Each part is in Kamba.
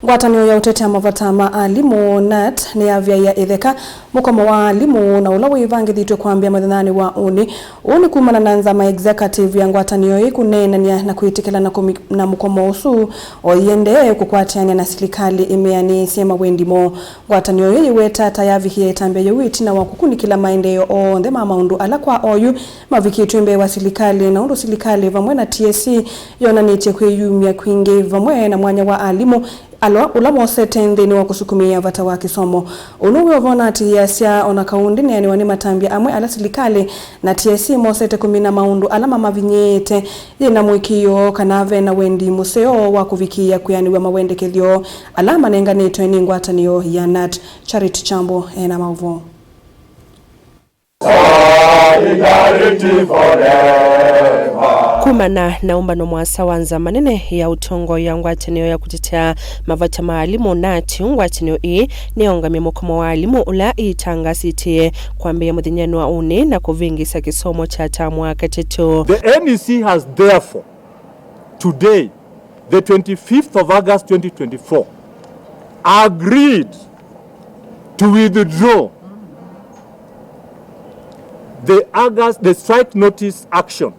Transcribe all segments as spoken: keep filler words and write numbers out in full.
Ngwatanĩo ya ũtetea mavata ma alimũ, nat, nĩyavyaĩa ĩtheka mũkomo wa alimũ na ũla wĩvangĩthĩtw'e kwambĩa mũthenyanĩ wa ũnĩ. Ũũ nĩ kumana na nzama executive ya ngwatanĩo ĩĩ kũneenany'a na kwĩtĩkĩlana kũmi-, na mũkomo ũsu, o ĩendee kũkwatĩanĩa na silikalĩ ĩmĩanĩĩsye mawendi moo. Ngwatanĩo ĩĩ yĩweta ta yavikie ĩtambya yĩu ĩtina wa kũkunĩkĩla maendeeo onthe ma maũndũ ala kwa oyu mavikĩtw'e mbee wa silikalĩ, na ũndũ silikalĩ vamwe na T S C yonanĩtye kwĩyumya kwingĩ vamwe na mwanya wa alimũ ala, ũla mosete nthĩnĩ wa kũsukumĩĩa vata wa kĩsomo. Ũũ now'o ũvonatĩĩasya o na kau ndĩneanĩwa nĩ matambya amwe ala silikalĩ na T S C mosete kũmina maũndũ ala mamavinyĩĩte, yĩ na mũĩkĩĩo kana ve na wendi mũseo wa kũvikĩĩa kwĩanĩw'a mawendekethyo ala manenganĩtwe nĩ ngwatanĩo ya nat. Charity Chambo ena maũvoo. Solidarity forever. Kumana na ũmbano mũasa wa nzama nene ya ũtongoi ya ngwatanĩo ya kũtetea mavata ma alimũ, nat, ngwatanĩo ĩĩ nĩyaũngamya mũkomo wa alimũ ũla ĩtangasĩtye kwambĩĩa mũthenyanĩ wa ũnĩ na kũvĩngĩsa kĩsomo kya tamu wa katatũ. The N E C has therefore today, the twenty-fifth of August twenty twenty-four, agreed to withdraw the August, the strike notice action,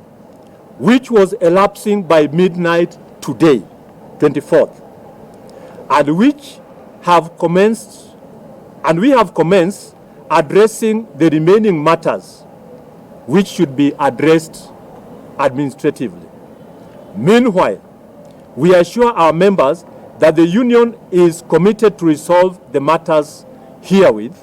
which was elapsing by midnight today, twenty-fourth, and which have commenced, and we have commenced addressing the remaining matters which should be addressed administratively. Meanwhile, we assure our members that the union is committed to resolve the matters herewith,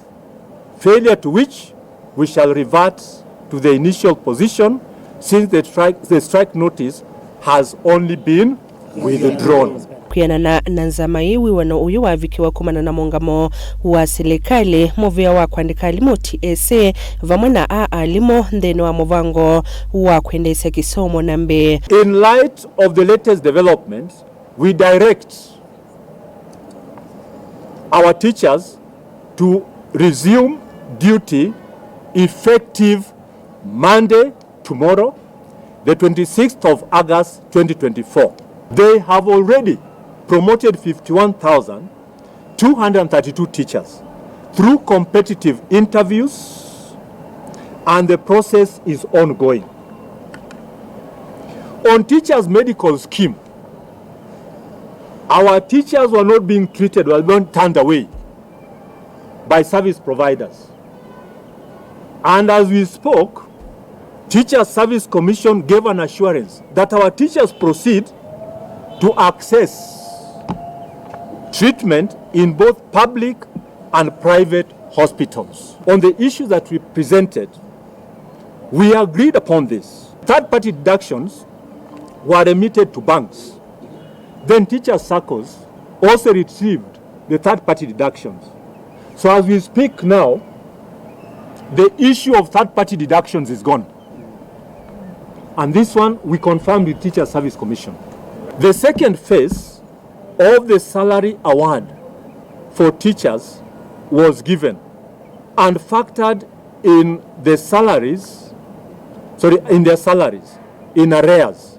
failure to which we shall revert to the initial position, since the strike, the strike notice has only been withdrawn. Kwĩanana na nzama ĩĩ, wĩw'ano ũyũ wavikiwa kumana na mũngamo wa silikalĩ, mũvĩa wa kũandĩka alimũ, T S C, vamwe na a alimũ nthĩnĩ wa mũvango wa kwendeesya kĩsomo na mbee. In light of the latest developments, we direct our teachers to resume duty effective Monday, tomorrow, the twenty-sixth of August twenty twenty-four. They have already promoted fifty-one thousand two hundred thirty-two teachers through competitive interviews, and the process is ongoing. On teachers' medical scheme, our teachers were not being treated, were being turned away by service providers. And as we spoke, Teachers Service Commission gave an assurance that our teachers proceed to access treatment in both public and private hospitals. On the issue that we presented, we agreed upon this. Third-party deductions were remitted to banks. Then teachers' circles also received the third-party deductions. So as we speak now, the issue of third-party deductions is gone. And this one we confirmed with Teachers Service Commission. The second phase of the salary award for teachers was given and factored in the salaries, sorry, in their salaries in arrears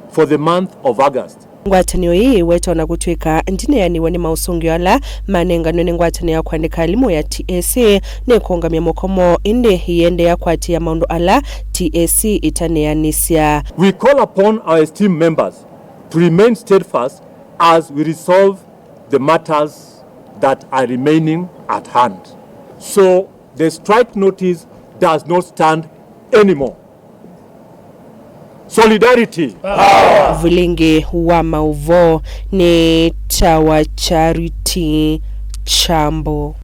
for the month of August. Ngwatanĩo ĩĩ ĩweta ona kũtw'ĩka ndĩneanĩw'a nĩ maũsũngĩo ala manenganwe nĩ ngwatanĩo ya kũandĩka alimũ ya T S C, nĩkũũngamya mũkomo, ĩndĩ ĩendeea kũatĩĩa maũndũ ala T S C ĩtaneanĩsya. We call upon our esteemed members to remain steadfast as we resolve the matters that are remaining at hand. So the strike notice does not stand anymore. Solidarity. Vilingi wa maũvoo nĩ tawa Charity Chambo.